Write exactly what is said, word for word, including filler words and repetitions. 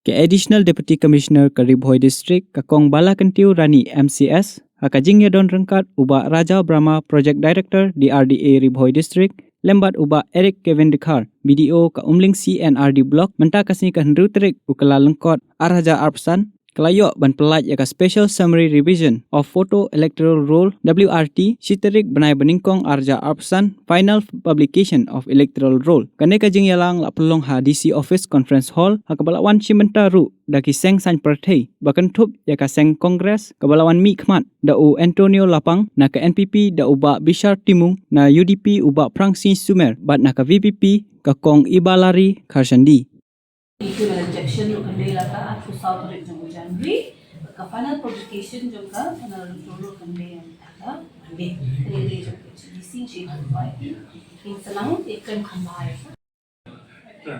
Ka Additional Deputy Commissioner ka Ri Bhoi District, ka Kong Balakyntiew Rani M C S, ha ka jingïadon ryngkat u Bah Raja Brahma, Project Director D R D A Ri Bhoi District, lem bad u Bah Eric Kevin Dkhar, B D O ka Umling C and R D Block, mynta ka sngi ka hynriew tarik u Kyllalyngkot ar hajar arphew san, ka la ïoh ban pyllait ïa ka Special Summary Revision of Photo Electoral Roll, W R T, shi tarik bnai ba nyngkong ar hajar arphew san, Final Publication of Electoral Roll. Kane ka jingïalang la pynlong ha D C Office Conference Hall, ha kaba la wan shim bynta ruh da ki seng saiñ pyrthei ba kynthup ïa ka seng Congress, kaba la wan mihkhmat da u Antonio Lapang na ka N P P, da u Bah Bishar Timung na U D P, u Bah Prangsi Sumer, bad na ka V P P ka Kong Ibalari Kharshandi. Issue na rejection ruh kan dei la ka arphew saw tarik jong u January. Ka final publication jong ka final roll kan dei ïa ka Monday. Ka dei jong ka H D C, H D C. Kin senang, kin kham bha ïa ka.